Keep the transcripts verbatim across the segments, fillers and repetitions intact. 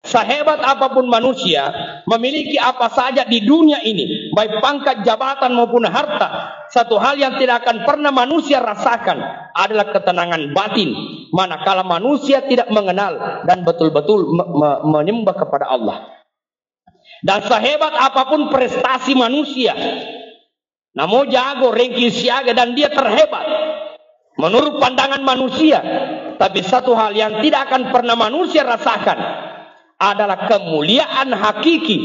Sehebat apapun manusia, memiliki apa saja di dunia ini, baik pangkat, jabatan, maupun harta, satu hal yang tidak akan pernah manusia rasakan adalah ketenangan batin, manakala manusia tidak mengenal dan betul-betul me-, me-, menyembah kepada Allah. Dan sehebat apapun prestasi manusia, namo jago, ranking siaga, dan dia terhebat menurut pandangan manusia, tapi satu hal yang tidak akan pernah manusia rasakan adalah kemuliaan hakiki,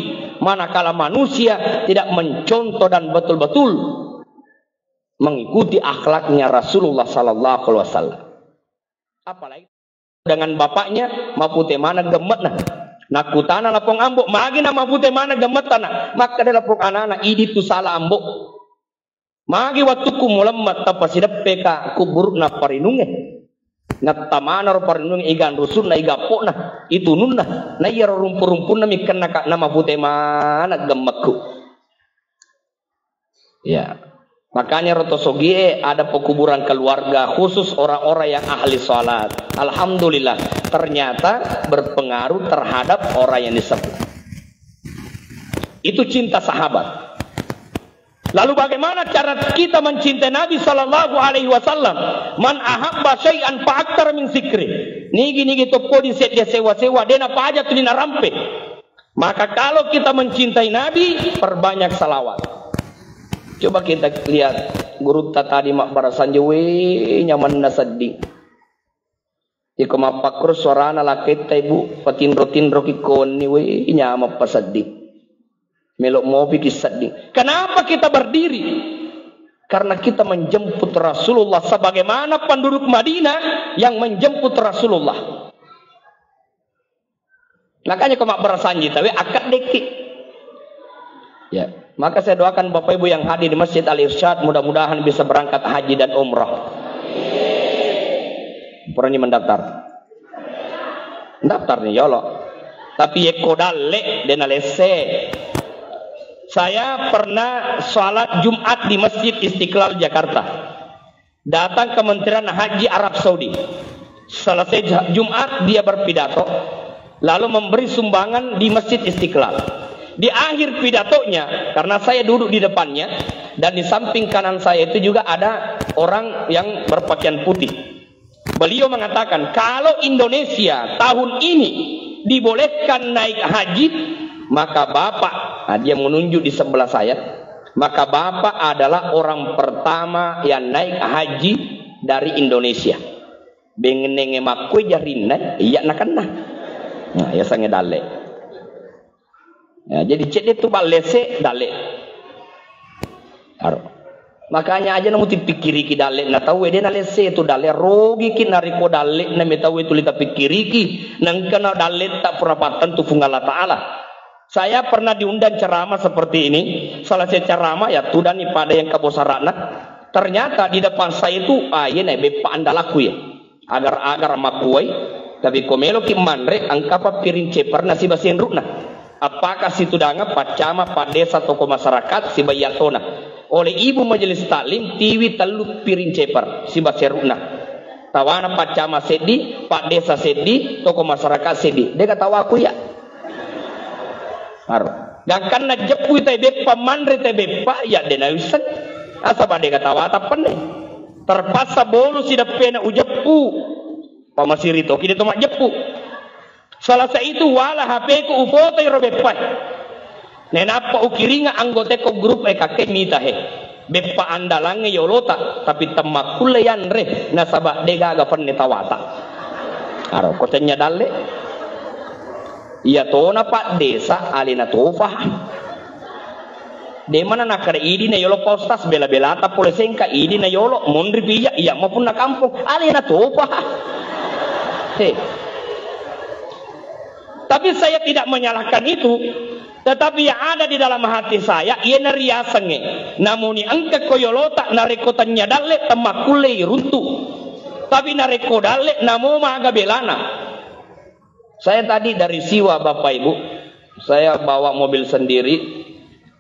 manakala manusia tidak mencontoh dan betul-betul mengikuti akhlaknya Rasulullah sallallahu alaihi wasallam. Apalagi dengan bapaknya, mapute maneng gemme'na. Nakkutana lapong ambo, "Magi na mapute maneng gemme'ta, Nak?" Makkeda lapong anana, "Idi tu sala, Ambo. Magi wattukku mulemme tapasideppeka kuburu'na parinungnge. Nattamana ro parinungnge, iga anrusunna, iga appo'na, itununna. Na iyaro rumpu-rumpunna mikkenna, Kak, na mapute maneng gemmekku." Ya. Makanya ro to sogie ada pekuburan keluarga khusus orang-orang yang ahli salat. Alhamdulillah, ternyata berpengaruh terhadap orang yang disebut. Itu cinta sahabat. Lalu bagaimana cara kita mencintai Nabi sallallahu alaihi wasallam? "Man ahabba syai'an fa aktsara min zikri." Nigi-nigi tokko di sedde sewa-sewa, dena paja tuli narampe. Maka kalau kita mencintai Nabi, perbanyak salawat. Coba kita lihat gurutta tadi mabbarasanji, we, nyamanna sedding. Iko mappakkuro suarana laketta, Ibu, patinro-tinroki ko wenni, we, nyameng pa sedding. Melo mopi ki sedding. Kenapa kita berdiri? Karena kita menjemput Rasulullah sebagaimana penduduk Madinah yang menjemput Rasulullah. Makanya ko mabbarasanji tawe akkaddekki. Ya, maka saya doakan Bapak Ibu yang hadir di Masjid Al Irsyad, mudah-mudahan bisa berangkat haji dan umrah. Purani mendaftar. Daftar nih, ya Allah. Tapi yekko dalle dena lesse. Saya pernah salat Jumat di Masjid Istiqlal Jakarta. Datang Kementerian Haji Arab Saudi. Selesai Jumat, dia berpidato, lalu memberi sumbangan di Masjid Istiqlal. Di akhir pidatonya, karena saya duduk di depannya, dan di samping kanan saya itu juga ada orang yang berpakaian putih. Beliau mengatakan, "Kalau Indonesia tahun ini dibolehkan naik haji, maka Bapak," nah, dia menunjuk di sebelah saya, "maka Bapak adalah orang pertama yang naik haji dari Indonesia." Bengennenge makkue jarinna, iya nakenna. Nah, ya sange dalle. Ya, jadi cedde tu ballese dalle. Aro. Makanya aja namu tipikkiriki dalle na tau, de nalesse tu dalle, rogiki nariko dalle na me tau tuli tapikkiriki, nengka na dalle tak pura pattentu Puang Allah Ta'ala. Saya pernah diundang ceramah seperti ini. Selesai ceramah, ya tudani pada yang kabosarana. Ternyata di depan saya itu, ah, iya na beppa andalaku ya. Agar-agar makkuwai, tapi ko meloki manre, engkapa piring ceperna siba senru'na. Appaka situdangeng paccama, paddesa, toko masyarakat siba iyatona. Oleh ibu majelis taklim tiwi tellu piring ceper siba serru'na. Tawana paccama seddi, paddesa seddi, toko masyarakat seddi. Dega tawaku ya. Aro. Gangkanna jeppui tai beppa, manre tai beppa, ya de nawisseng. Nasaba dega tawata penne. Terpaksa bolu sideppena ujeppu. Pamasiri toki de to majeppu. Selesai itu wala H P-ku, upotoi ro beppae. Nenappa ukiringa anggoteko grup e, kakke mita he. Beppa andalangnge yolota, tapi temmakkulle yanre, nasaba de gaga penne tawata. Aro ko tennya dalle. Iya tona Pak Desa alena tofa. De mana nakkeda idi na yolo Pak Ustaz, bela-belata pole sengka idi na yolo, monri pija, iya mapunna kampong, alena topa. He. Tapi saya tidak menyalahkan itu, tetapi yang ada di dalam hati saya, iya nariasengnge. Namuni engka ko yolota, narekko tennya dalle, temmakkulle iruntu. Tapi narekko dalle, namo maga belana. Saya tadi dari Siwa, Bapak Ibu, saya bawa mobil sendiri.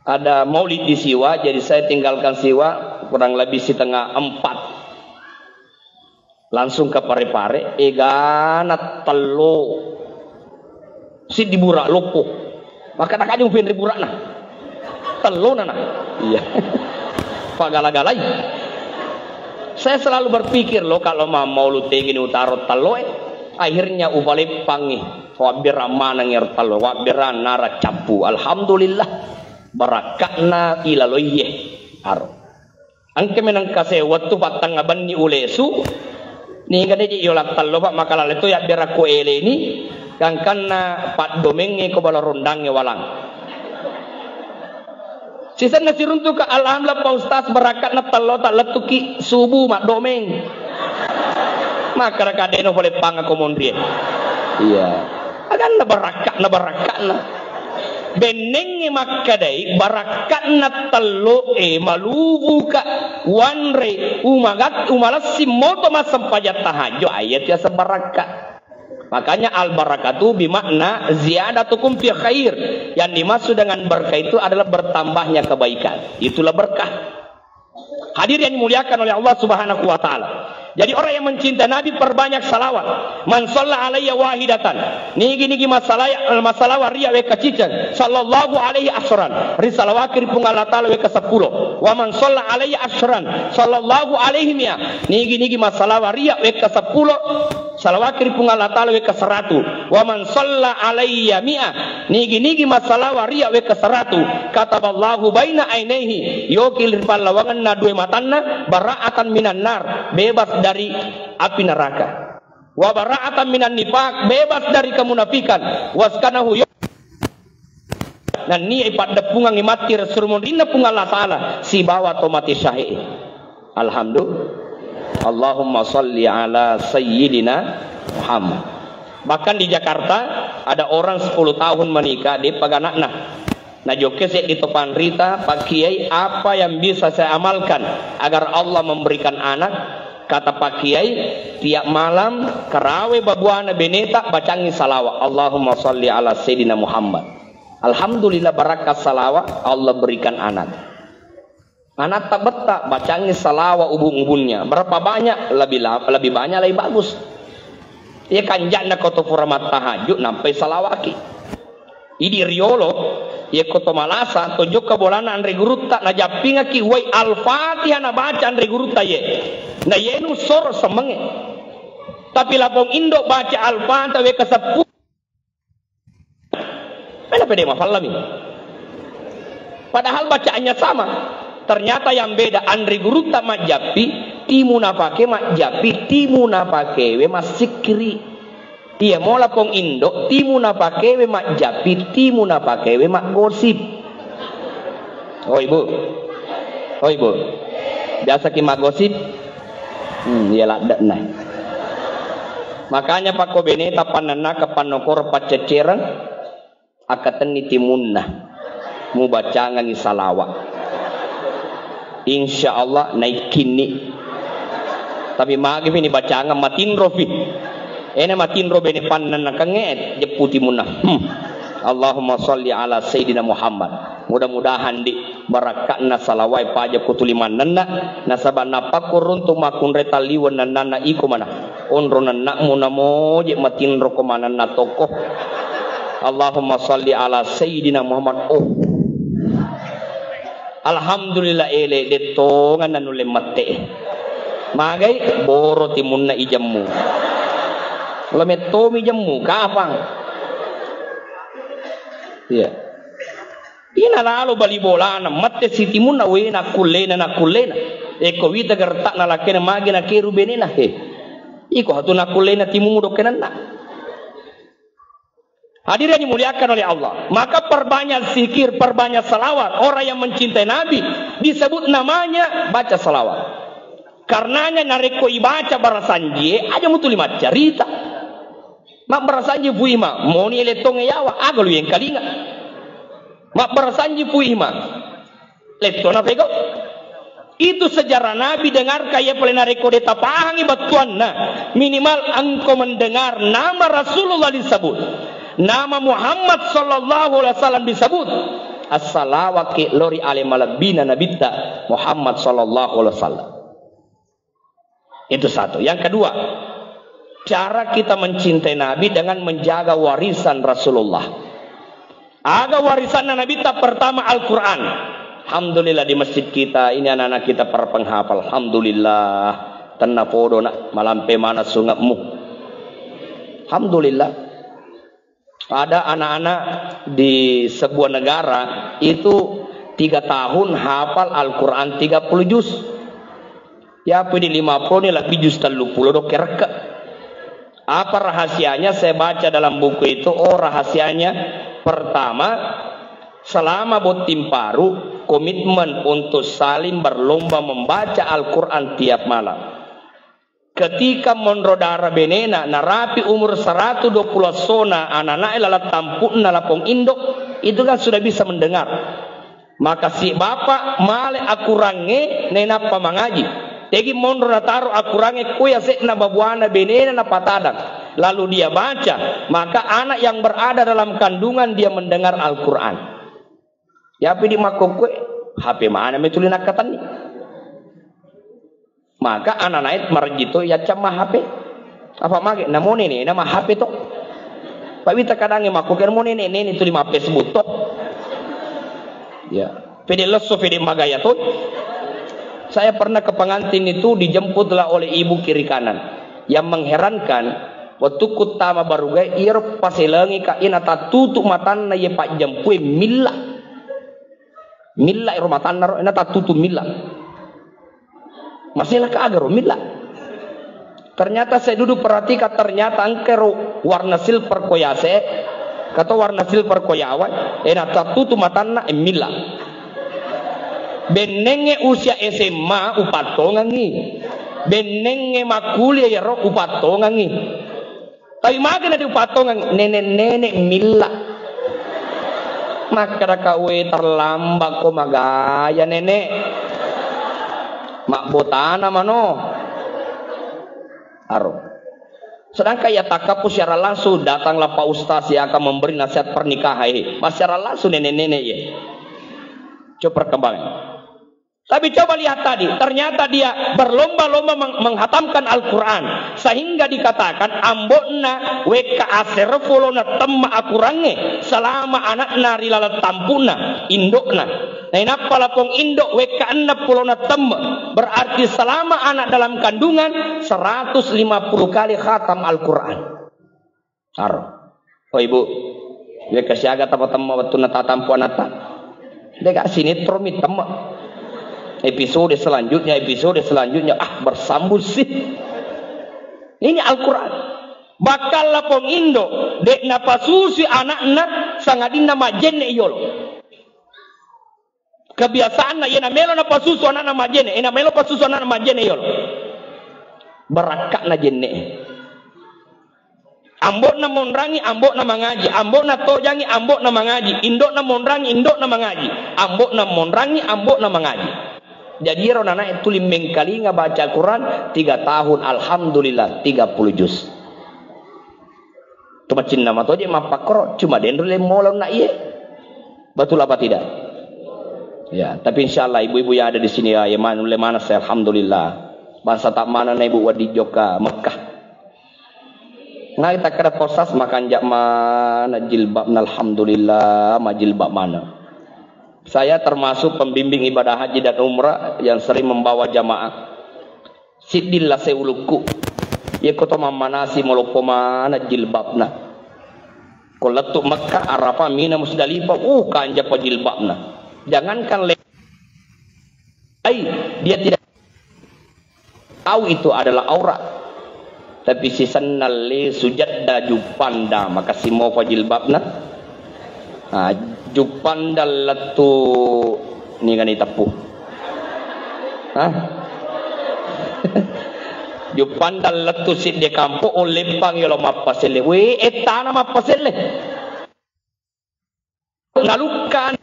Ada maulid di Siwa, jadi saya tinggalkan Siwa kurang lebih setengah empat. Langsung ke Parepare, egana tello. Siddi bura loppo. Maka tak aja mupenri burana. Tellona na. Iya. Pagala-galai. Saya selalu berpikir, lo, kalau ma-, maulu tegini utaro telloe, akhirnya upaleppangi. Wabbera maneng ero tello, wabbera nara cappu. Alhamdulillah. Barakka'na ilaloiye. Aro. Engka meneng kasewattu pattangnga benni ulesu, niga de je yola tello, Pak, makalalai to yabberakku eleni, gangkanna paddomengnge ko bala rondangnge walang. Sisenna siruntuka, alhamdulillah, Pak Ustaz, barakka'na tello, tak lettuki subuh maddomeng. Makkada kadeno pole pangako monrie. Iya. Aganna barakka'na, barakka'na. Bennengnge makkadai, barakka'na tello'e malubuka, wanre, umagat-, umalessi moto massempajang tahajud, ayat biasa barakka. Makanya al-barakatu bimakna ziyadatukum fi khair. Yang dimaksud dengan berkah itu adalah bertambahnya kebaikan. Itulah berkah. Hadirin yang dimuliakan oleh Allah Subhanahu wa Ta'ala. Jadi, orang yang mencintai Nabi, perbanyak salawat. Man shalla alayya wahidatan. Nigi-nigi masalaya-, masalawa ria wekka ciceng. Sallallahu alaihi asyran. Risalawaki ri Puang Allah Ta'ala wekka seppulo. Wa man shalla alayya asyran. Sallallahu alaihi mi'a. Nigi-nigi masalawa ria wekka seppulo. Salawaki ri Puang Allah Ta'ala wekka seratu. Wa man shalla alayya mi'a, nigi-nigi massalawa ria wekka seratu, kataballahu baina ainaihi, yoki ri pallawangenna dua matanna, bara'atan minan nar, bebas dari api neraka. Wa bara'atan minan nifaq, bebas dari kemunafikan. Waskanahu yo-, Nennia ipaddeppungangngi matti ri surumonrinna Puang Allah Ta'ala sibawa to mate syahid. Alhamdulillah. Allahumma salli ala sayyidina Muhammad. Bahkan di Jakarta ada orang sepuluh tahun menikah, de paganakna. Najokke seddi to panrita, "Pak Kiai, apa yang bisa saya amalkan agar Allah memberikan anak?" Kata Pak Kiai, "Tiap malam karawe babuana beneta bacangi salawat, Allahumma salli ala sayyidina Muhammad." Alhamdulillah, barakka salawat, Allah berikan anak. Anak tak betah, bacangi salawat ubun-ubunnya. Berapa banyak? Lebih la-, lebih banyak, lebih bagus. Iya kanja'na ko to pura mattahajud, nampai salawaki. Idi riolo, iya ko to malasa, to jokka bolana anre gurutta, najappingaki wai Al-Fatihah nabaca anre gurutta ye. Na yenu soro semengnge. Tapi lapong indo baca Al-Fatihah wekka seppulo. Mena pede mafallami. Padahal bacaannya sama. Ternyata yang beda, anre gurutta majjappi, timu napake majjappi, timu napakewe massikkiri. Iya mola pong indo, timu napakewe majjappi, timu napakewe maggosip. Oh, Ibu. Oh, Ibu. Biasa ki maggosip? Hmm, iya ladde'na. Makanya pakko beneta pannennaka pannokoro pacceccereng, akkatenni timunna. Mubacangangi salawat. Insya Allah naikkinni. Tapi magi fi ni bacangeng matinro fi. Ena matinro bene pannennakengnge jeppu timunna. Hmm. Allahumma salli ala Sayyidina Muhammad. Mudah-mudahan di barakka'na salawai paja ko tuli mannenna, nasaba napakko runtu makkunrai talliweng nennanna iko mana. Onro nenna'mu namoje matinro ko manenna tokko. Allahumma salli ala Sayyidina Muhammad. Oh. Alhamdulillah ele dettongan nanulle mette. Magai boro timunna ijemmu. Lo mettomi jemmu, kapang. Iya. Ina lalo bali bolana, mette sitimunna, we, nakkullena, nakkullena. Eko wita gertak nalakkena magi nakeru benena, he. Iko hatu nakkullena timumu dokkenanna. Hadirin yang dimuliakan oleh Allah, maka perbanyak zikir, perbanyak salawat. Orang yang mencintai Nabi disebut namanya baca salawat. Karenanya narekko ibaca barasanjie, aja mutuli maccarita. Mabbarasanji Puima, moni lettonge yawa, aga lu yengkalinga. Mabbarasanji Puima, lettona pegau. Itu sejarah Nabi, dengarkan ya, pole narekko de tapahangi battuanna, minimal engkau mendengar nama Rasulullah disebut, nama Muhammad sallallahu alaihi wasallam disebut, assalawaki lori ale malebbina Nabitta Muhammad sallallahu alaihi wasallam. Itu satu. Yang kedua, Cara kita mencintai Nabi dengan menjaga warisan Rasulullah. Aga warisanna Nabitta? Pertama, Al-Quran. Alhamdulillah, di masjid kita ini anak-anak kita para penghafal. Alhamdulillah. Tenna podo nak malampe mana sungatmu. Alhamdulillah. Ada anak-anak di sebuah negara itu tiga tahun hafal Al-Quran tiga puluh juz. Ya, pidi lima puluh ni lebih juz tellu puluh do kerekke. Apa rahasianya? Saya baca dalam buku itu, oh, rahasianya pertama, selama botting paru, komitmen untuk saling berlomba membaca Al-Quran tiap malam. Ketika monro dara benena, narapi umur seratus dua puluh essona, anana'e laleng tampu'na lapong indok, itu kan sudah bisa mendengar. Maka si bapak male akurangnge nainappa mangaji. Tegi monro nataro akurangnge, koi ase'na babuana benena napatadang. Lalu dia baca, maka anak yang berada dalam kandungan dia mendengar Al-Quran. Yapi di makkokkue, H P mana metuli nakkatenni. Maka ananae marejji to yaccamma H P. Apa mage? Namo nene nama H P to. Pak wita kadange makko kan mo nene, nene tuli ma Facebook to. Ya. Pede lesso, pede magaya to. Saya pernah ke pengantin itu, dijemputlah oleh ibu kiri kanan. Yang mengherankan, waktu kuttama barugae, iyaro paselengi ka, ina tattutu matanna ye pajjempue milla. Milla ero matanna ro, ina tattutu milla. Masela ka agaro milla. Ternyata saya duduk perhatikan, ternyata engkero warna silver koyase, kata warna silver koyawa, ena tattutu matanna e milla. Bennenge usia S M A upattongangi. Bennenge makkuliah yaro upattongangi. Tapi mage na diupattongeng, nenek-nenek milla. Makkeda ka, "We, terlambat ko magaya, Nenek. Mabbotana mano." Aro. Sedangkan ya takkapu siaran langsung, datanglah Pak Ustaz yang akan memberi nasihat pernikahan. Eh, mas siaran langsung nenek-nenek ya. Coba perkembangan. Tapi coba lihat tadi, ternyata dia berlomba-lomba meng-, menghatamkan Al-Quran. Sehingga dikatakan, ambokna wekka asera pulona temma akurangnge selama anakna ri laleng tampu'na, indokna. Nainappa lapong indok wekka enneng pulona temma. Berarti selama anak dalam kandungan, seratus lima puluh kali khatam Al-Quran. Aro. Oh, Ibu, wekka siaga tama temma wettunna tatampu anatta. Deka sinetron mi temma. Episode selanjutnya, episode selanjutnya. Ah, bersambung sih. Ini Al-Quran. Bakal lapong indo, dek napasusui anakna, sangadinna majenne yolo. Kebiasaanna, iyana melo napasusu anakna majjene, ena melo pasusu anakna majjene yolo. Barakka'na jenne. Ambokna monrangi, ambokna mangaji, ambokna tojangi, ambokna mangaji, indokna monrangi, indokna mangaji, ambokna monrangi, ambokna mangaji. Jadi ero nanae tuli mengkalinga baca Al-Quran tiga tahun, alhamdulillah, tiga puluh juz. Tumacinna matoje mappakkoro, cuma denre le mola unna iye. Betul apa tidak? Ya, tapi insya Allah ibu-ibu yang ada di sini ya, ya manu le mana saya, alhamdulillah. Bangsa tak mana na ibu wadi joka Mekah. Ngai tak kada posas makan jak mana jilbab na, alhamdulillah, ma jilbab mana. Saya termasuk pembimbing ibadah haji dan umrah yang sering membawa jamaah. Siddilla se ulukku. Yekko to mammanasi maloppo maneng jilbabna. Ko lettu Mekka, Arafah, Mina, Musdalifah, uh, kanjapa jilbabna. Jangankan le-, ai, dia tidak tahu itu adalah aurat. Tapi sisenna le sujadda juppanda, makasimofa jilbabna. Ah, juppanda lettu nigani teppu. Hah? Juppanda lettu sidde kampo, olleppang yolo mappaselle. We, ettana mappaselle. Nalukkan.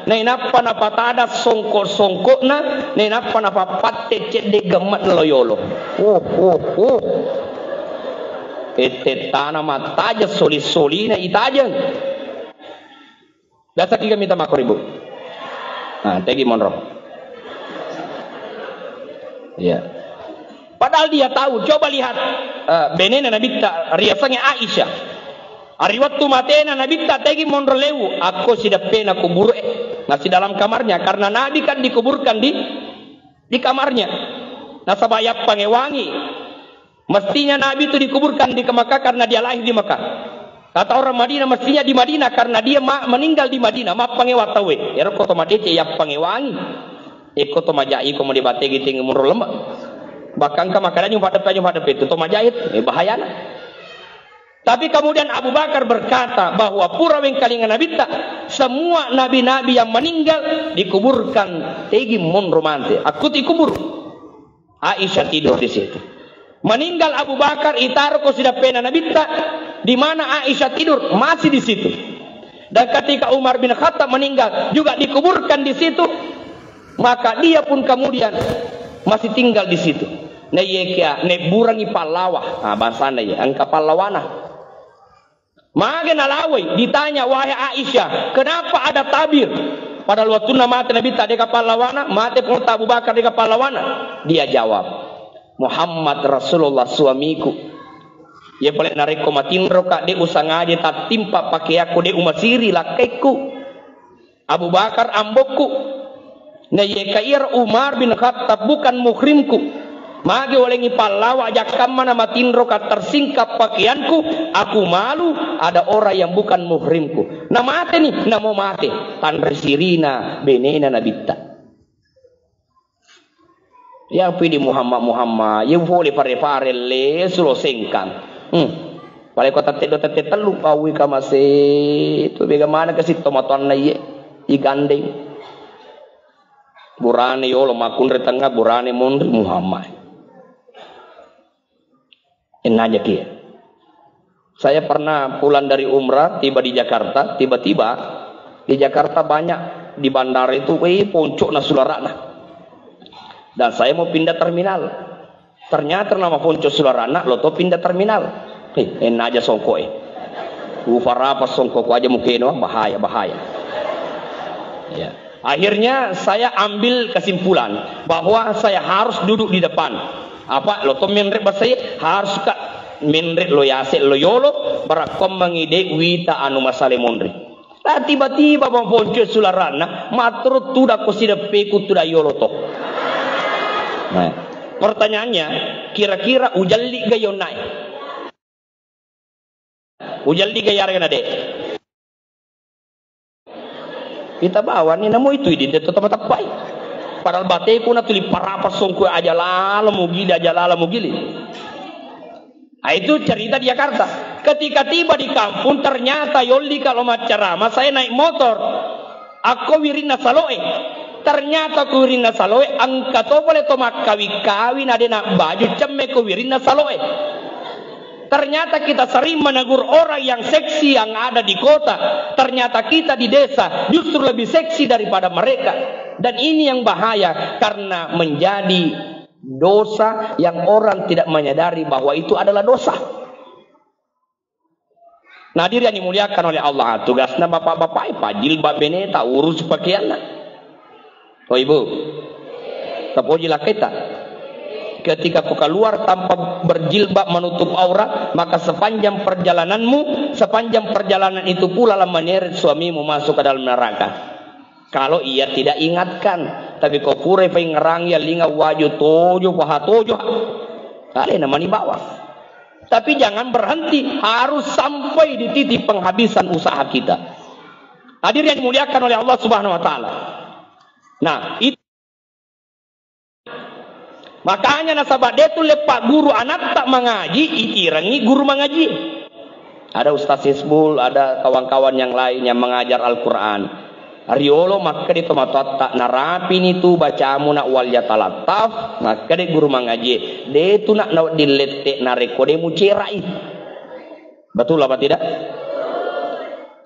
Nainappa napatada songko-songkokna, nainappa napappatte cedde gemme'na lo yolo. Oh, oh, oh. Ette tana mattaja soli-solina itajeng. Biasa kiga mita makkoribu. Nah, tegi monro. Iya. Padahal dia tahu, coba lihat, eh, benena Nabitta riasengnge Aisyah. Ari wettu matena Nabitta tegi monro lewu, akko sideppena kuburu'e, masih dalam kamarnya, karena Nabi kan dikuburkan di, di kamarnya. Nasaba yappangewangi, mestinya Nabi itu dikuburkan di Mekah karena dia lahir di Mekah. Kata orang Madinah, mestinya di Madinah karena dia ma-, meninggal di Madinah, mappangewa tauwe. Ero ko to madeceng yappangewangi. Eko to majai ko mode bategi tengi monro lemme. Bahkan ka makkeda nyumpadeppe, nyumpadeppe itu to majai, eh, bahayana. Tapi kemudian Abu Bakar berkata bahwa pura wengkalinga Nabitta, semua nabi-nabi yang meninggal dikuburkan tegi monro mate. Aku ti kubur. Aisyah tidur di situ. Meninggal Abu Bakar, itaro ko sidappena Nabitta, di mana Aisyah tidur, masih di situ. Dan ketika Umar bin Khattab meninggal, juga dikuburkan di situ, maka dia pun kemudian masih tinggal di situ. Nah, iya kia, nebburangi pallawa. Nah, bahasana iya, engka pallawana. Mage nalawai, ditanya, "Wahai Aisyah, kenapa ada tabir? Pada waktunna mate Nabitta deka pallawana, mate pun Abu Bakar deka pallawana?" Dia jawab, "Muhammad Rasulullah suamiku. Iya pale narekko matinroka de usangaje tattimpa pakeakku, de umasiri lakkaikku." Abu Bakar ambokku. Naiyeka iyaro Umar bin Khattab bukan muhrimku. Magi walengngi pallawa jakkamma na matinro ka tersingkap pakaianku, aku malu ada orang yang bukan muhrimku. Na mate ni, namo mate. Tanre sirina benena Nabitta. Iya pidi Muhammad, Muhammad, iya pole pare-pare le sulo sengkang. Hmm. Pale ko tette do tette tellu, awi kamase tu bega mana ke sitto matoanna iye, igandeng. Burane yolo makunre tengah, burane monri Muhammad. Ennaja kia. Saya pernah pulang dari umrah, tiba di Jakarta, tiba-tiba di Jakarta banyak, di bandara itu, weh, poncokna sularana. Dan saya mau pindah terminal. Ternyata nama ponco sularana, lo to pindah terminal. Eh, ennaja songko eh. Ufarapa songko ku aja mukeno, bahaya, bahaya. Ya. Akhirnya saya ambil kesimpulan bahwa saya harus duduk di depan. Apa lo to menre basai harus ka menre lo yase lo yolo, barakkommangi de wita anu masale monri. Lah, tiba-tiba maponco sularana, maturu tudakko sideppeku tuda yolo to. Nah, pertanyaannya, kira-kira ujalli ga yonnae? Ujalli ga yarega na de? Kita bawani namo itu idi de to mateppai. Padahal bateku na tuli parapa songko aja lalo mugili, aja lalo mugili. Ah, itu cerita di Jakarta. Ketika tiba di kampung, ternyata yolli kalau maccarama, saya naik motor. Akko wirinna saloe. Ternyata ko wirinna saloe, engka to pole to makkawi-kawi na de na baju cemme ko wirinna saloe. Ternyata kita sering menegur orang yang seksi yang ada di kota. Ternyata kita di desa justru lebih seksi daripada mereka. Dan ini yang bahaya karena menjadi dosa yang orang tidak menyadari bahwa itu adalah dosa. Nah, hadirin yang dimuliakan oleh Allah, tugasna bapak-bapak, pajilbab beneta, urus pakaianna. Oh, Ibu, tapoji lakkaita. Ketika kau keluar tanpa berjilbab menutup aurat, maka sepanjang perjalananmu, sepanjang perjalanan itu pula lah menyeret suamimu masuk ke dalam neraka. Kalau ia tidak ingatkan, tapi ko pura paingngerangi alinga waju tojo, paha tojo, alena mani bawang. Tapi jangan berhenti, harus sampai di titik penghabisan usaha kita. Hadir yang dimuliakan oleh Allah Subhanahu wa taala. Nah, itu Makanya nasaba de tulle pagguru anatta mangaji, itirengngi guru mangaji. Ada Ustaz Hizbul, ada kawan-kawan yang lain yang mengajar Al-Quran. Riolo makkeda tomatoatta, narapini tu bacamu nak wal yatalattaf, makkeda guru mangaji. De tu nak nawedding lette narekko de mucerai. Betul apa tidak?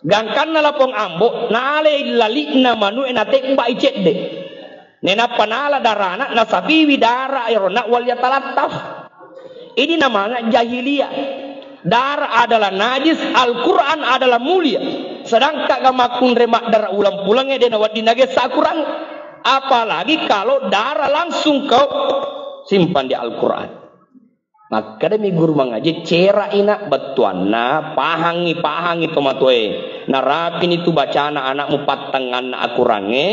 Gangkanna lapong ambo, nalai lali'na manu'e natebba'i cedde. Nenappa nala darana, nasapiwi dara ero nak wal yatalattaf. Ini namanya jahiliyah. Darah adalah najis, Al-Quran adalah mulia. Sedangkan ga makkunre maddara ulang pulangnge de nawedding nagessa Al-Quran. Apalagi kalau darah langsung kau simpan di Al-Quran. Akkadami guru mangaji, "Cera'i, Nak, bettuanna, pahangi, pahangi tomatoae. Narapini tu bacana anakmu pattengnganna akurangnge,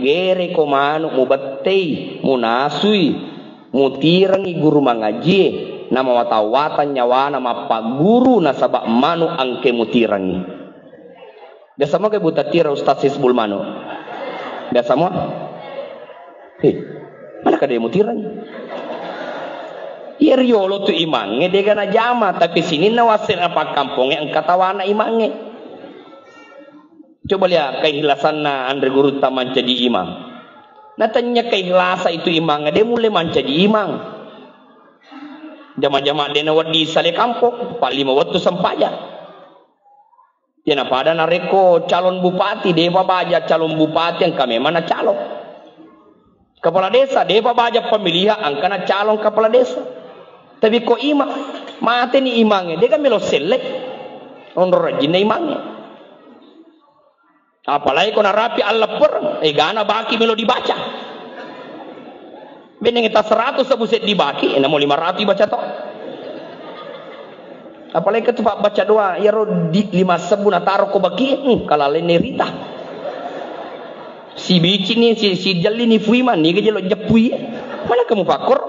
gereko manu mubettei, munasui, mutirengi guru mangajie, namawatang-watang nyawana mappagguru nasaba manu engke mutirengi." Biasa moga buta tira Ustaz Hizbul Manu? Biasa mo? Hei, mana kada mutireng? Iya riolo tu imangnge dega najama, tapi sininna wassena pakkampongnge engka tawana imangnge. Coba lihat keikhlasanna anre gurutta mancaji imang. Natanya keikhlasan itu imangnge, de mulle mancaji imang. Jama-jama de nawedding sale kampong, pa lima wettu sempajang. Iya, napada narekko calon bupati, depa baja calon bupati, engka memang na calon. Kepala desa, depa baja pemilihan, engka na calon kepala desa. Tapi ko imang, mateni imangnge, dega melo selle. Onro rajinna imangnge. Apalagi ko narapi alleppereng, egana baki melo dibaca. Benneng ta seratus sebbu seddi baki, eh, namo lima ratus baca to. Apalagi ketu pabbaca doa, iyaro di lima sebbu nataro ko baki, hmm, kalalenne rita. Si bicini, si, si jellini fuiman, niga jelo jeppui. Mana kamu pakor?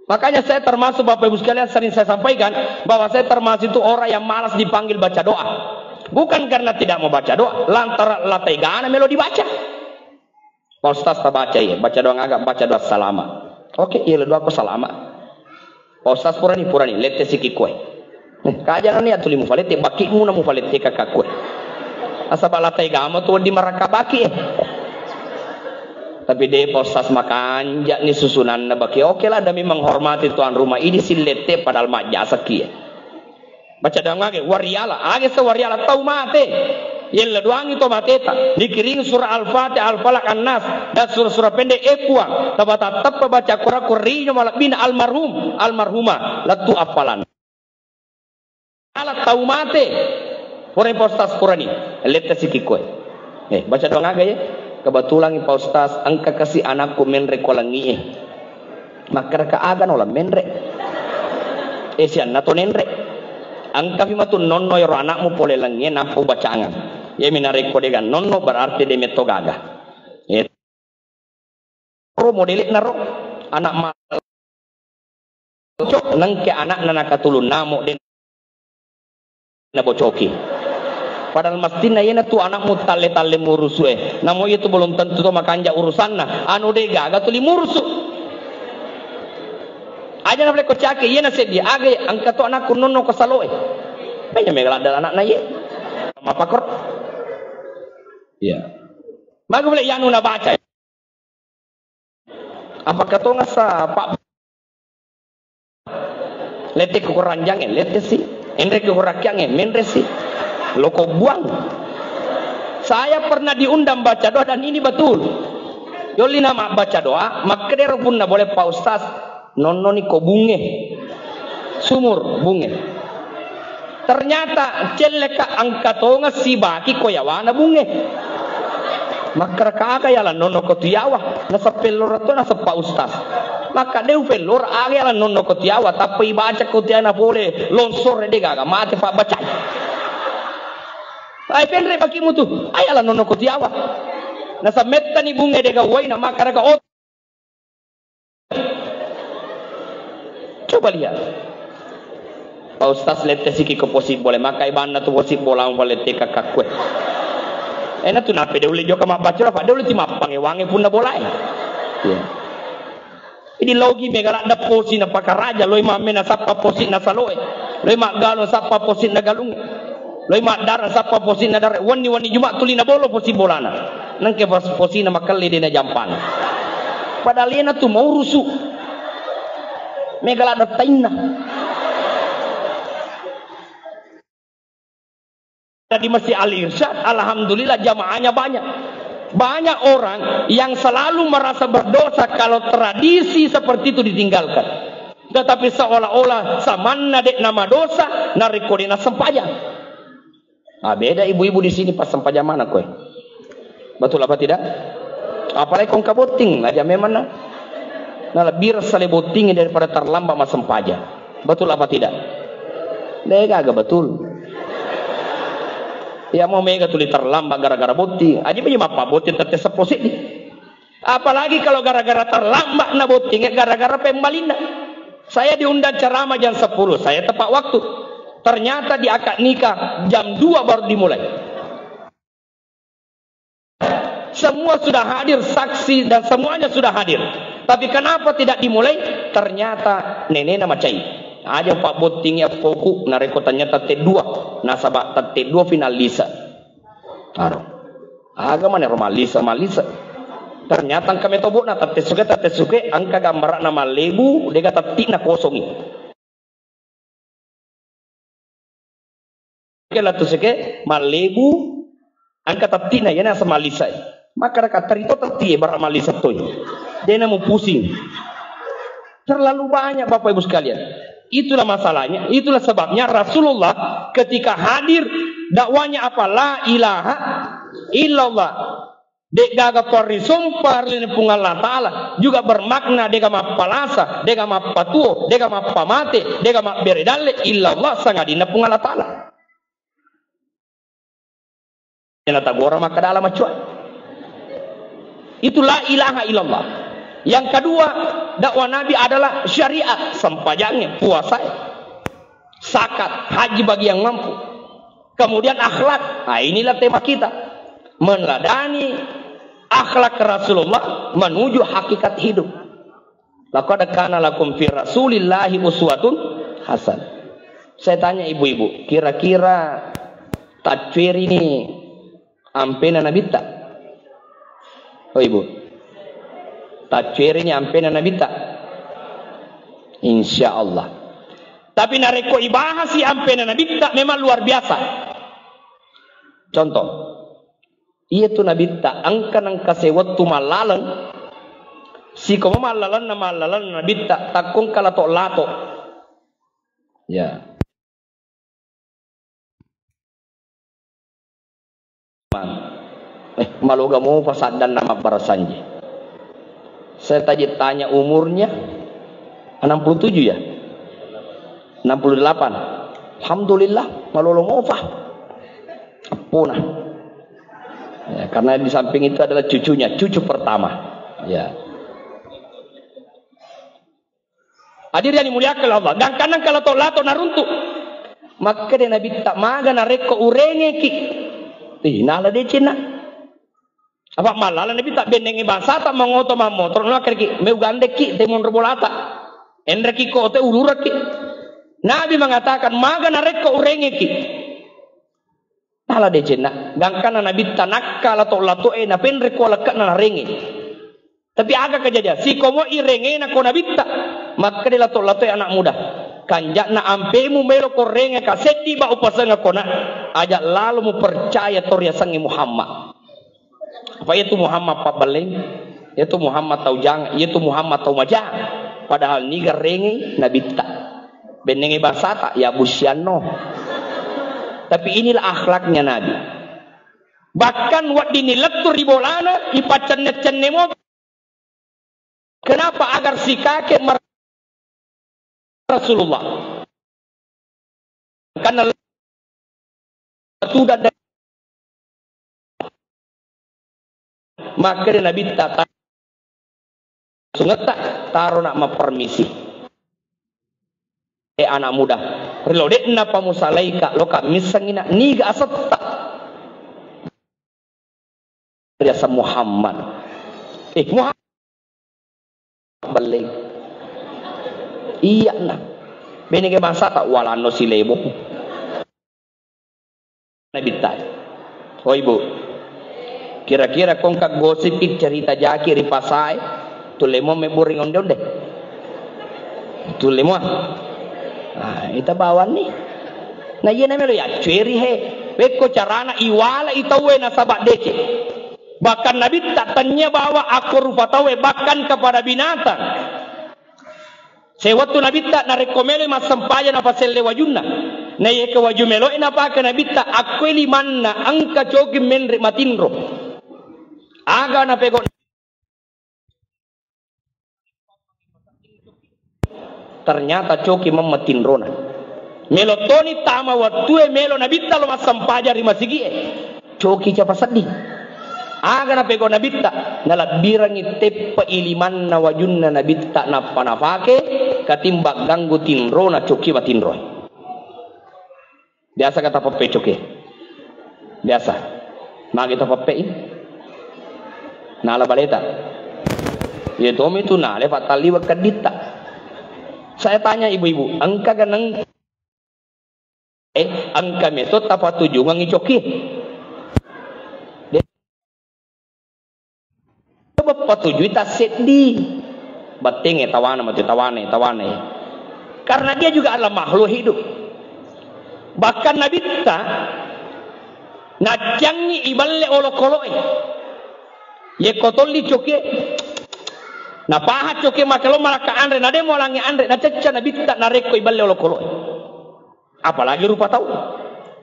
Makanya saya termasuk, Bapak Ibu sekalian, sering saya sampaikan bahwa saya termasuk itu orang yang malas dipanggil baca doa. Bukan karena tidak mau baca doa, lantaran latai gana melo dibaca. Pak Ustaz, tabaca iya, baca doa ngaga, baca doa salama. Oke, iya, doa ko salama. Pak Ustaz, purani, purani, lette siki kue. Eh, kajana ni atuli mufalette, baki muna mufalette kakak kue. Asaba latai gama tu di maraka baki, eh. Tapi de Pak Ustaz, makanja ni susunanna baki. Oke lah, demi menghormati tuan rumah ini, sillette padahal majjasa kie. Baca doang age, wariala, age se wariala tau mate. Yella doangi to mateta. Dikiring surah Al-Fatihah, Al-Falaq, An-Nas, dan surah-surah pendek, eh Puang, tabata teppa baca Quran, kurino malebbina almarhum, almarhumah, lettu appalan. Ala tau mate. Pura Pak Ustaz, purani. Letta siki kue. Eh, baca doang aga ya. Kebetulan Pak Ustaz, engka kasi anakku menre ko langi e. Makkaraka aga no la menre. Eh, sianna to nenre. Engka pi matu nonno yaro anakmu pole langi e, nampa ubacangang. Iya mi narekko dega nonno, berarti de metto gaga. Eh, ro modele'na ro, anak ma-, cok, nengke anakna nakatulung namo de nabocoki. Padahal mestinna iyena tu anakmu talle-talle murusu e. Namo iya tu belum tentu to makanja urusanna. Anu de gaga tuli murusu. Aja na ko cake iyena seddi, aga engka to anakku nonno ko salo e. Penya mega ladda anakna iye. Mapakor. Iya. Maga boleh yanu nabaca. Apakah tonga sa, Pak? Lette ko ranjange, lette si. Enre ko rakkiange, menre si. Loko buang. Saya pernah diundang baca doa dan ini betul. Yolli nama baca doa, makkedero punna boleh Pak Ustaz, nonnoni ko bunge. Sumur bunge. Ternyata celleka engka tonga sibaki ko yawana bunge. Makkaraka aga yala nonno ko tiawa, nasab pellora to nasab Pak Ustaz. Maka deu pellora aga yala nonno ko tiawa, tappa ibaca ko tiana pole longsor de gaga mate pabbacai. Ai penre bakimu tu, ai yala nonno ko tiawa. Nasab mettani bunge de gawai na makkaraka ot- Coba lihat. Pak Ustaz lette siki ko posi bola, maka ibanna tu posi bola mu palette kakakku. Ena tu nape de ulle joka mabbaca, apa de ulle ti mappange wange punna bolae. Iya. Jadi logi mega ladda posi na pakaraja, loi mamme na sappa posi na saloe. Loi maggalung sappa posi na galung. Loi maddara sappa posinna dara, wenni-wenni Juma tuli na bolo posi bolana. Nengke pos-, posina makelle de na jampang. Padahal iyena tu maurusu. Mega ladda tainna. Di Masjid Al Irsyad, alhamdulillah jamaahnya banyak. Banyak orang yang selalu merasa berdosa kalau tradisi seperti itu ditinggalkan. Tetapi seolah-olah samanna de na madosa narekko de na sempajang. Ah, beda ibu-ibu di sini pas sempajang mana koe. Betul apa tidak? Apalagi kong kabotting aja memang na. Nalebbireng sale bottingnge daripada terlambat massempajang. Betul apa tidak? Degaga betul. Ya, mau mega tuli terlambat gara-gara botting. Aja mappa botting tette seppulo seddi. Apalagi kalau gara-gara terlambat na bottingnge, gara-gara pembalinna. Saya diundang ceramah jam sepuluh, saya tepat waktu. Ternyata di akad nikah jam dua baru dimulai. Semua sudah hadir, saksi dan semuanya sudah hadir. Tapi kenapa tidak dimulai? Ternyata nenena macai. Aja pabbottingi appoku, narekko ternyata tette dua, nasaba tette dua final lise. Aro. Aga manero mallise, mallise. Ternyata engka metobokna, tattessuke, tattessuke, engka gambarana mallebu, dega tetti'na kosongi. Oke, lattuseke mallebu, engka tetti'na, iyana aseng mallise'i. Maka raka terito tetti'e, bara mallise toi. Dena mupusing. Terlalu banyak, Bapak Ibu sekalian. Itulah masalahnya, itulah sebabnya Rasulullah ketika hadir dakwanya apa? La ilaha illallah. De'gaga parrisompa ri Puang Allah Ta'ala, juga bermakna de'ga mappalasa, de'ga mappatuo, de'ga mappamate, de'ga mabbere dalle, illallah, sangadinna Puang Allah Ta'ala. Natagora makkeda ala macua. Itu la ilaha illallah. Yang kedua, dakwah Nabi adalah syariat, sempajangnge, puasae, zakat, haji bagi yang mampu. Kemudian akhlak. Nah, inilah tema kita. Meneladani akhlak Rasulullah menuju hakikat hidup. Laqad kana lakum fi Rasulillahi uswatun hasan. Saya tanya ibu-ibu, kira-kira taccuerini ampena Nabitta? Oh, Ibu. Taccuerini ampena Nabitta? Insya Allah. Tapi narekko ibahasi ampena Nabitta, memang luar biasa. Contoh, iya tu Nabitta, engka nengka sewettu mallaleng, sikomo mallalenna, mallalenna Nabitta, takkongka lato-lato. Ya. Eh, maloga mopa saddanna mabbarasanji. Saya tadi tanya umurnya, enam puluh tujuh ya? Enam puluh delapan. Alhamdulillah, malolo mopa. Appona. Ya, karena di samping itu adalah cucunya, cucu pertama. Ya. Hadirin yang dimuliakan Allah, gangkanna engka lato-lato naruntu. Makkeda Nabitta, maga narekko urengeki? Ih, nala decenna. Apa mallala Nabitta, bennengngi bangsata mangoto mammotoro, nakkadaki, meu gandekki te monro bolata. Enreki ko te uluraki. Nabi mengatakan, maga narekko urengeki? Nala decenna, gangkanna Nabitta nakka lato-latoe napenre ko lekke'na narengnge. Tapi aga kejadian? Sikomo irengena ko Nabitta, makkeda lato-latoe anak muda, kanja'na ampemu melo ko rengeka seddi ba upasengako na, aja lalo mupercaya to riasengnge Muhammad. Apa iyatu Muhammad pabbelleng? Iyatu Muhammad tau jang, iyatu Muhammad tau majang. Padahal niga rengei Nabitta. Bennengngi bangsata, ya busianno. Tapi inilah akhlaknya Nabi. Bahkan weddinni lettu ri bolana, ipaccenne-cenne mopi. Kenapa? Agar si kakek mer-, Rasulullah. Karena tudang dari, makkeda Nabitta, ta-, sungetta, taro nak mappermisi. Eh, anak muda, ri lode'na pamusalaika, loka missengngi nak niga asetta. Riaseng Muhammad. Eh, Muhammad. Belleng. Iya na. Bennengngi bangsata, walanno silebo. Nabitta. Oh, Ibu. Kira-kira kongka gosip cerita jaki ri pasae, tullemo mebbu ri onde-onde. Tullemo. Ah, ita bawanni. Na iya namelo yaccueri he. Pekko carana iwala itauwe nasaba dece. Bahkan Nabitta tanya bawa akko rupa tauwe, bahkan kepada binatang. Sewettu Nabitta narekko melo massempajang napaselle wajunna. Na iye ke waju meloe napake Nabitta, akkoi limanna engka coki menre matinro. Aga napego. Ternyata coki memma tinrona. Melo toni tama wettue melo Nabitta lo massempajang ri masigi'e. Coki capa sedding. Aga napegau Nabitta, nalabbirangi teppe'i limanna wajunna Nabitta nappa nafake, katimbang ganggu tinrona coki matinroe. Biasa ka tapeppe coki. Biasa. Magi tapeppe'i? Nala baleta. Iya tomi tu nala pattalliwa kedditta. Saya tanya ibu-ibu, engka ganeng eh engka meto tapatujungangi coki? Coba patujui tasseddi. Bettingnge tawana matu, tawana, tawana. Karena dia juga adalah makhluk hidup. Bahkan Nabitta naccangi iballe olokolo'e. Yekko tolli cokie. Napaha cokie makkelo malakka anre, nade molangi anre, nacecca Nabitta narekko iballe olokolo'e. Apalagi rupa tau.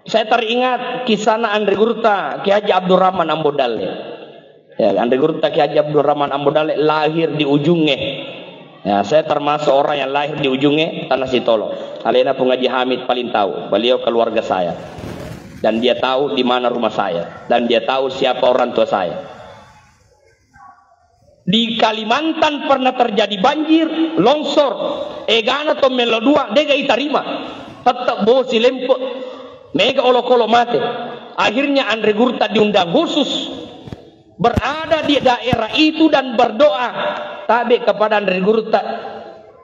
Saya teringat kisahna Anre Gurutta Kiai Haji Abdurrahman Ambo Dalle. Ya, Anre Gurutta Kiai Haji Abdurrahman Ambo Dalle lahir di Ujungnge. Ya, saya termasuk orang yang lahir di Ujungnge, Tanah Sitolo. Alena Pung Haji Hamid paling tahu. Beliau keluarga saya. Dan dia tahu di mana rumah saya. Dan dia tahu siapa orang tua saya. Di Kalimantan pernah terjadi banjir, longsor, egana to mello dua, dega itarima. Tetap bosi lempe. Mega olokolo mate. Akhirnya Anre Gurutta diundang khusus. Berada di daerah itu dan berdoa. Tabe kepada Anre Gurutta.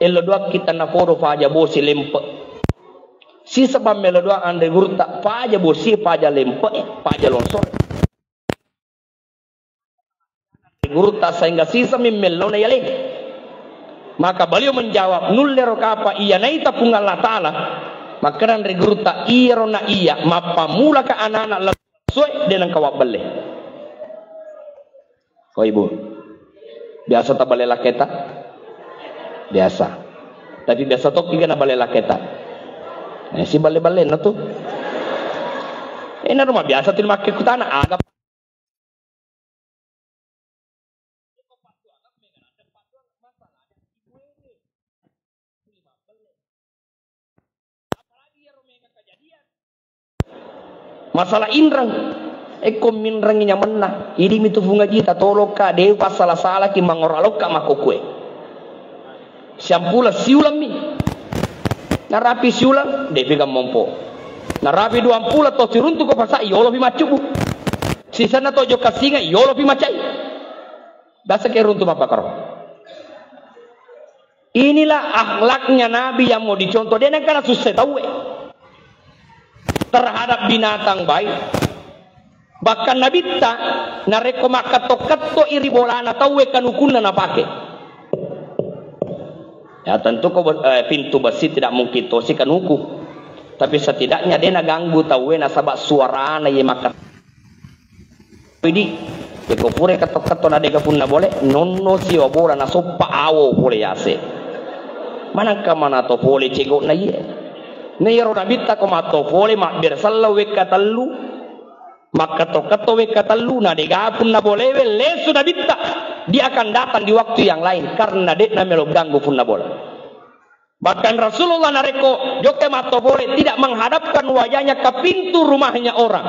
Ello dua kita napodo paja bosi lempe. Sisebang mello dua Anre Gurutta paja bosi, paja lempe, paja longsor. Gurutta sehingga sisami mellona yale. Maka beliau menjawab, "Nullero kapa iya naita Puang Allah Ta'ala?" Makkedang ri Gurutta, "Iyaro na iya mappamulaka anak-anak lesoe de nengka wabbelle." Ko Ibu, biasa tabale laketa? Biasa. Tapi biasa tokki ga nabale laketa? Eh, si balle-ballenna tu. Eh, na rumah biasa tu makke kutana aga. Masalah inreng. Ekko minrengi nyamenna. Idimi tu Puang Ajita, tolokka, de passala-salaki mangora lokka makkokkoe. Siampula siulammi. Narapi siulang, depi gammompo. Narapi duampula to siruntu ko pasa, yolopi maccubu. Sisenna to jokka singa, yolopi macai. Biasa ke runtu mappakaro. Inilah akhlaknya Nabi yang mau dicontoh. Dia nengkana susah tahu eh. Terhadap binatang baik. Bahkan Nabitta narekko makketto-ketto iri bolana tauwe kanukunna napake. Ya tentu ko eh, pintu besi tidak mungkin tosi kanuku. Tapi setidaknya dia naganggu tauwe nasaba suarana ye makketto. Idi, yako pura kato-kato na dega punna bole, nonno siwa bola na soppa awo pole yase. Manangka mana to pole cego na iye. Ne yaro nabitta ko mato pole mabbere sallo wekka tellu, makkato-kato wekka tellu, na dega punna bolewe lesu nabitta. Dia akan datang di waktu yang lain karena dekna melo ganggu punna bola. Bahkan Rasulullah narekko jokke mattopole tidak menghadapkan wajahnya ke pintu rumahnya orang.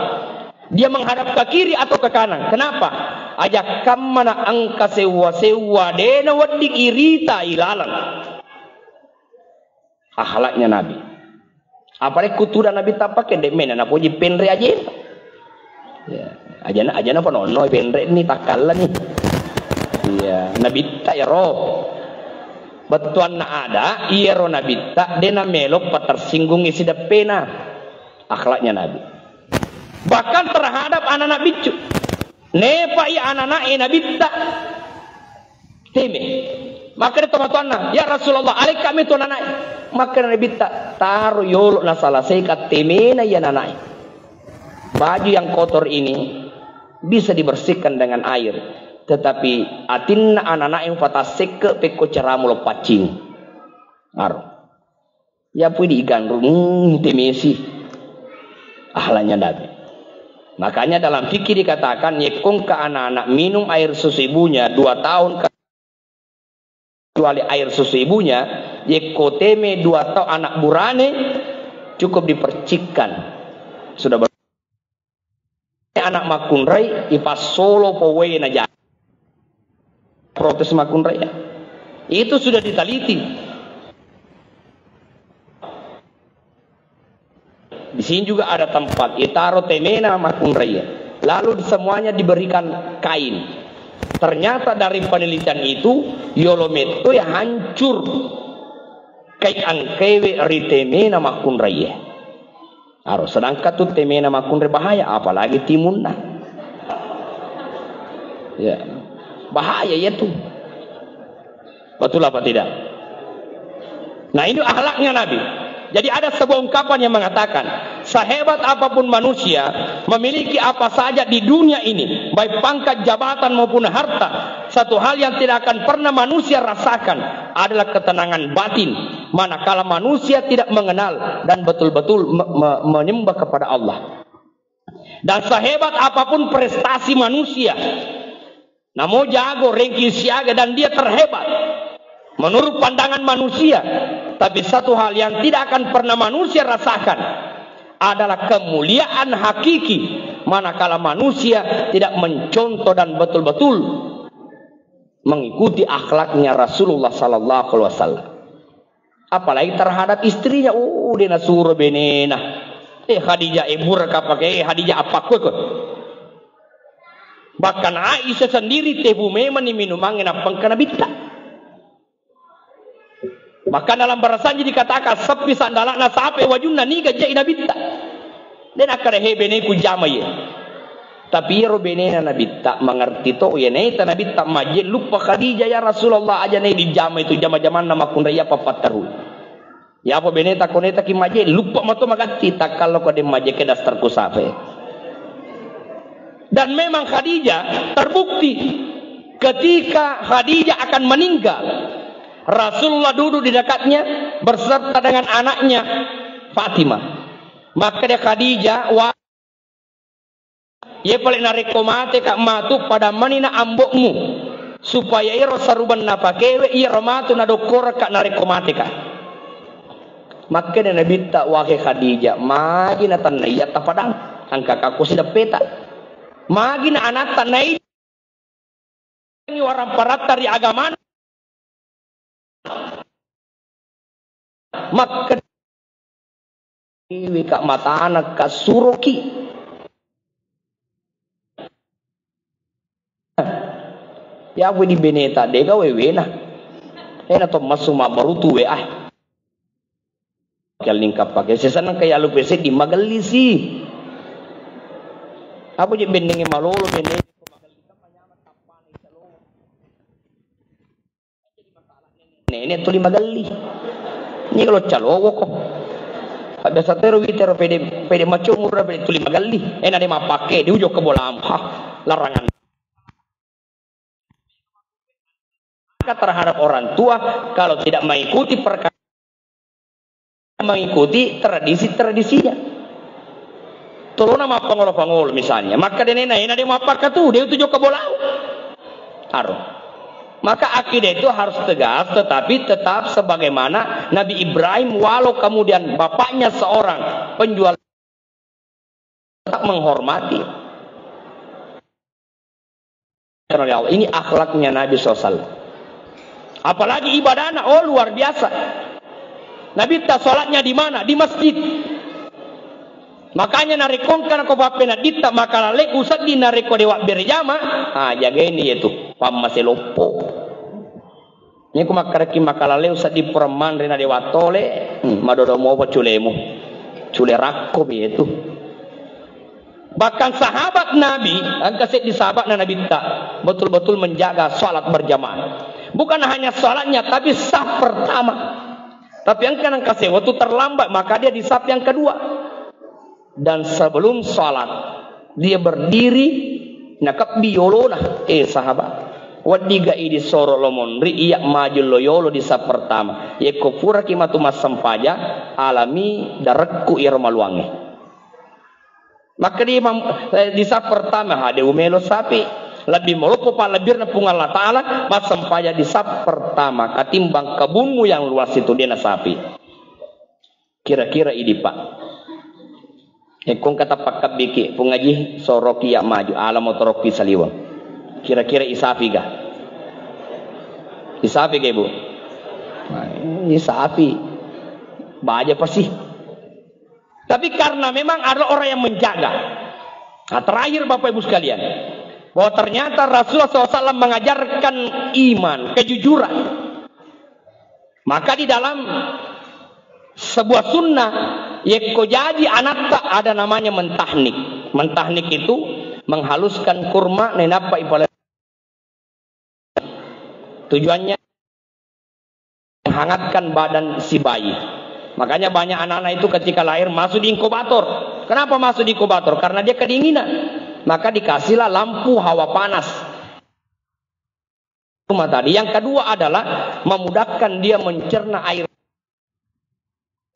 Dia menghadap ke kiri atau ke kanan. Kenapa? Aja kammana engka sewwa-sewwa dena wedding irita ilaleng. Akhlaknya Nabi. Apalagi kutuda Nabi tampake de mena napoji penre aja. Ya, ajana ajana panonno penre ni takkalla ni. Iya, nabitta ya roh. Bettuanna ada, iyaro nabitta de namelo patersinggungi sideppena. Akhlaknya Nabi. Bahkan terhadap anak-anak biccu. Nepai anak-anak e nabitta. Teme. Makkeda tomatoanna, "Ya Rasulullah, alekka mi tu ananae." Makkeda Nabitta, "Taro yolo nasalasaikan temena iya ananae. Baju yang kotor ini bisa dibersihkan dengan air, tetapi atinna ananae mupatassekke pekko caramu lo paccing." Aro. Yapui diganrung, hmm, temesi. Akhlaknya Nabi. Makanya dalam fikih dikatakan, yekkongka anak-anak minum air susu ibunya dua tahun kecuali air susu ibunya, Yekko teme dua tau anak burane, cukup dipercikkan. Sudah ber-, anak makkunrai, ipassolo powena ja. Protes makkunrai. Itu sudah diteliti. Di sini juga ada tempat, itaro temena makkunrai. Lalu semuanya diberikan kain. Ternyata dari penelitian itu, yolo metto ya hancur kai engkewe ri temena makkunrai. Aro, sedangkan tu temena makkunrai bahaya, apalagi timunna. Ya. Bahaya ya tu. Betul apa tidak? Nah, ini akhlaknya Nabi. Jadi ada sebuah ungkapan yang mengatakan, sehebat apapun manusia, memiliki apa saja di dunia ini, baik pangkat, jabatan maupun harta, satu hal yang tidak akan pernah manusia rasakan adalah ketenangan batin, manakala manusia tidak mengenal dan betul-betul me-, me-, menyembah kepada Allah. Dan sehebat apapun prestasi manusia, namo jago, ranking siaga, dan dia terhebat menurut pandangan manusia, tapi satu hal yang tidak akan pernah manusia rasakan adalah kemuliaan hakiki, manakala manusia tidak mencontoh dan betul-betul mengikuti akhlaknya Rasulullah sallallahu alaihi wasallam. Apalagi terhadap istrinya, oh, de nasuro benena. Eh, Khadijah, eh, buraka pake, eh, Khadijah, apa kue, kue? Bahkan Aisyah sendiri tebu memang ni minumangnge nappangka nabitta. Bahkan dalam barasanji dikatakan, seppi sandalana sape wajunna niga jai nabitta. De nakkeda, he, beneku jama ye. Tapi iyaro benena nabitta mangerti to, iya naita nabitta majje luppa Khadijah, ya Rasulullah, aja nai dijama itu jama-jamanna makkunrai apa patteru. Ya apa beneta koneta ki majje luppa mato magatti, takkallo ko de majje ke dasterku sape. Dan memang Khadijah terbukti ketika Khadijah akan meninggal, Rasulullah duduk di dekatnya berserta dengan anaknya Fatimah. Maka dia Khadijah, wa-, ye pale narekko mate ka matu pada manina ambokmu, supaya iyaro sarubeng napakewe iyaro matu nadokkoreng ka narekko mate ka. Makkeda Nabitta, wahai Khadijah, magi na tannaiya tapadang, engka kakko sideppeta. Magi na anatta nai waramparatta ri agamana. Makkeda, iwi ka matana ka suroki. Ya, we di beneta, dega wewena. Ena to massu mabbarutu we, ah. Kalingkap pake. Sesana kayak lu pese di magelli sih. Apa je bennenge malolo, bennenge Nenek tuli magelli. Ini kalau calowo ko. Biasa tero witero pede, pede maco umur pede tuli magelli. Eh, nade mappake, di ujo ke bolam. Hah, larangan. Maka terhadap orang tua, kalau tidak mengikuti perkara, mengikuti tradisi-tradisinya. Tolona mappangolo-pangolo misalnya, maka denena ena de mappakatu, de tu jokka bolau. Aro. Maka akidah itu harus tegas, tetapi tetap sebagaimana Nabi Ibrahim, walau kemudian bapaknya seorang penjual, tetap menghormati. Karena oleh Allah. Ini akhlaknya Nabi sallallahu alaihi wasallam. Apalagi ibadahnya, oh, luar biasa. Nabitta sholatnya di mana? Di masjid. Makanya narekko engka nako pappeneddinta maka lalle usedding narekko dewa berjama, ah, jagaini itu pammase loppo. Ini ku makkarekki maka lalle usedding pura manre na dewa tole, hmm, madodo mopa culemu. Cule rakko mi itu. Bahkan sahabat Nabi, engka seddi sahabatna Nabitta, betul-betul menjaga salat berjamaah. Bukan hanya salatnya, tapi saf pertama. Tapi engka nengka sewa tu terlambat, maka dia di saf yang kedua. Dan sebelum salat, dia berdiri, nakebbi yolona, eh, sahabat. Weddiga idi soro lo monri, iya maju lo yolo di saf pertama. Yekko puraki matu massempajang, alami darekku iyaro maluangnge. Maka di mam-, eh, di saf pertama, hade umelo sapi. Lebbi maloppo pallebbirna Puang Allah Ta'ala, massempajang di saf pertama katimbang kebunmu yang luas itu, de' nasapi. Kira-kira idi, Pak. Ekko engka tapakkebbiki, Puang Haji, soroki iya maju, ala motorokki saliweng. Kira-kira isapi ga? Isapi ga, Ibu? Nah, isapi. Baja pasti. Tapi karena memang ada orang yang menjaga. Nah, terakhir, Bapak Ibu sekalian, bahwa ternyata Rasulullah sallallahu alaihi wasallam mengajarkan iman, kejujuran. Maka di dalam sebuah sunnah, yekko jaji anatta, ada namanya mentahnik. Mentahnik itu menghaluskan kurma, nainappa ipale-, tujuannya menghangatkan badan si bayi. Makanya banyak anak-anak itu ketika lahir masuk di inkubator. Kenapa masuk di inkubator? Karena dia kedinginan. Maka dikasihlah lampu hawa panas. Cuma tadi. Yang kedua adalah memudahkan dia mencerna air.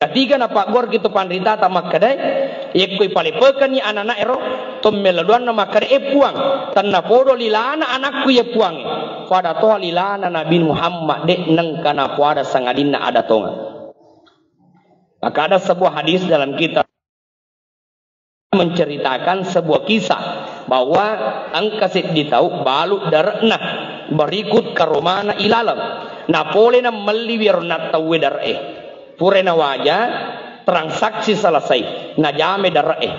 Ketiga, napaggor gitu panritata makkedae, yekko ipalepekenni anak-anak ero, tommelo doanna makkeda, "Eh, Puang, tennapodo lilana anakku, ye Puang." Pada toha lilana Nabi Muhammad, de' nengka napoada sangadinna ada tonga. Maka ada sebuah hadis dalam kitab menceritakan sebuah kisah bahwa engka seddi tau balu dare'na berikut karomana ilaleng. Napole na melli wiro nattauwe dare'e. Pura nawaja, transaksi selesai, najame dare'e.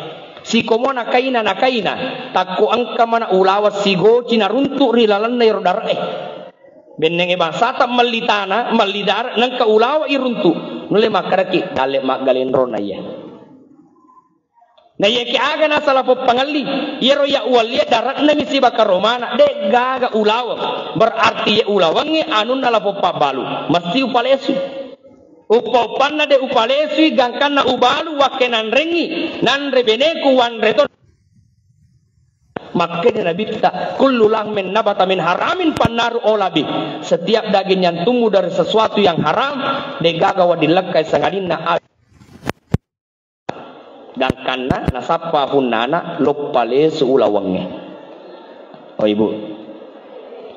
Sikomo nakaina, nakaina, takko engka mana ulaweng sigoci naruntu ri lalenna iro dare'e. Bennenge bangsata melli tana, melli dare, nengka ulaweng iruntu. Nulle makkedaki, dalle maggalenrona iya. Na iyakiya aga nasala poppangelli, iyaro iya uwallie dare'nami siba karomana, de' gaga ulaweng. Berarti iye ulawengnge anunna lapopabbalu, mesti upalesu. Uppa-uppanna de' upalesui, gangkanna ubalu, wakke nanrengngi, nanre beneku, wanre to. Makkeda Nabitta, "Kullu lahmin nabata min haramin fannaru aula bih." Setiap daging yang tumbuh dari sesuatu yang haram, de' gaga wedding lekkai sangadinna api. Gangkanna nasappa punnana loppa lesu ulawengnge. Oh, Ibu.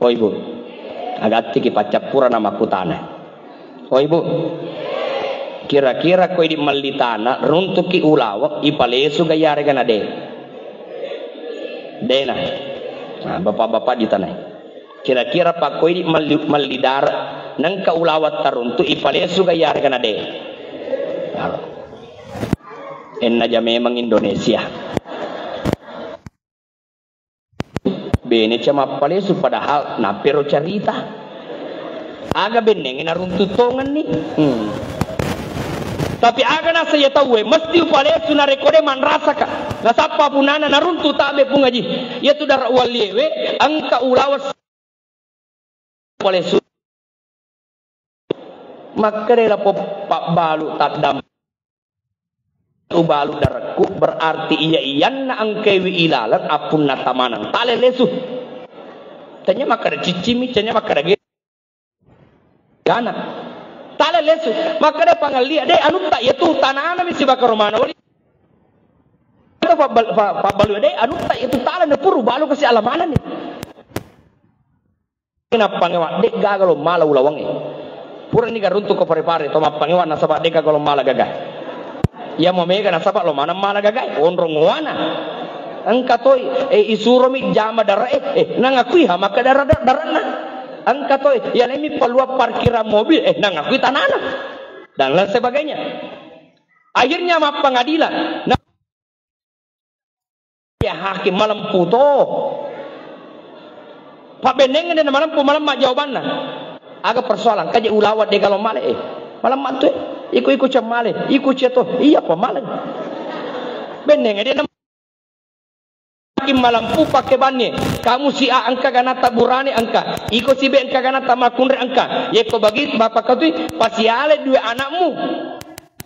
Oh, Ibu. Agattiki paccappurana makkutana. Oh, Ibu. Kira-kira ko idi melli tana, runtuki ulaweng, ipalesu ga iyarega na de'? De'na. Nah, bapak-bapak ditanai. Kira-kira pakko idi melli, melli dare, nengka ulaweng taruntu, ipalesu ga iyarega na de'? Aro. Ennaja memang Indonesia. Bene ca mappalesu, padahal nappero carita. Aga bennengnge naruntu tongenni. Hmm. Tapi aga nasa iya tauwe, mesti upalesu narekko de' manrasaka. Nasappa punana naruntu tabe Puang Haji. Iyatu dara uwalliewe, engka ulaweng palesu. Makkeda lapo pabbalu taddam. Ubalu darekku, berarti iya-iyanna engkaiwi ilaleng appunna tamaneng. Tale lesu. Tanya makkeda ciccimi, tanya makkeda ge-, gana. Tale lesu. Makkeda pangellia, de' anutta, iyatu tananami sibaka romana wali. Pabbal-, pa-, pabbalu, de' anutta, iyatu tale napuru balu kasi alamanani. Nappangewa, de' gaga lo mala ulawengnge. Purani garuntu ko pare-pare to mappangewa nasaba de' gaga lo mala gaga. Iya mo mega nasaba lo maneng mala gaga, onrong ngowana. Engka toi, eh, isuromi jama dare'e, eh, nangakui ha maka dara-, dare'na. Engka toi, iya lemi palua parkiran mobil, eh, nangakui tanana. Dan lain sebagainya. Akhirnya mappengadilan. Na- Ya, hakim malempu to. Pabbennengnge de' namalempu, malemma jawabanna. Aga persoalan, kaje ulaweng de' galo male, eh. Malemma tu, eh. Iko-iko cemmale, iko cia to. Iya, pa male. Bennengnge de' nam-, hakim malempu pakke banni. Kamu si A engka ganatta burane engka. Iko si B engka ganatta makkunrai engka. Yekko bagi bapak kau tu, pasiale dua anakmu.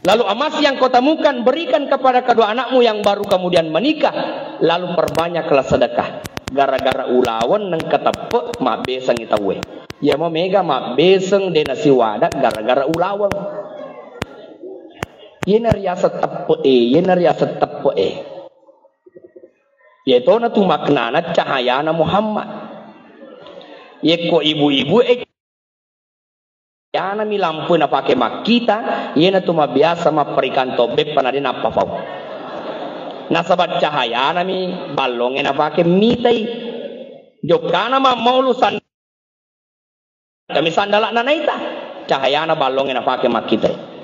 Lalu emas yang kau temukan, berikan kepada kedua anakmu yang baru kemudian menikah, lalu perbanyaklah sedekah. Gara-gara ulaweng nengka teppe, mabbesengngi tauwe. Iya mo mega mabbeseng de' nasiwada gara-gara ulaweng. Iyena riaseng teppe e, iyena riaseng teppe e. Iyatona tu maknana cahayana Muhammad. Yekko ibu-ibu e, cahayana mi lampu napake makkita, iyana tu mabiasa mapparikan tobbe pana de nappa fau. Nasaba cahayana mi ballonge napake mitai. Jokkana mammaulu san Kami sandala'na naita, cahayana ballonge napake makkitai.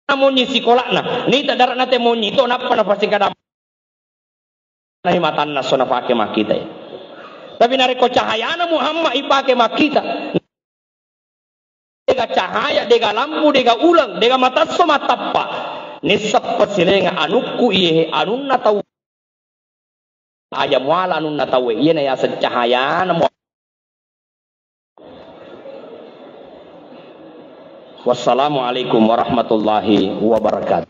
Monyi sikola'na, naita dara'na te monyi to nappa napasingkada matanna so napake makkitai. Tapi narekko cahayana Muhammad ipake makkita, dega cahaya, dega lampu, dega uleng, dega matasso mattappa, nissappa silenga anukku iyehe anunna tau. Aja muala anunna tauwe, iyana yaseng cahayana mu-, Wassalamualaikum warahmatullahi wabarakatuh.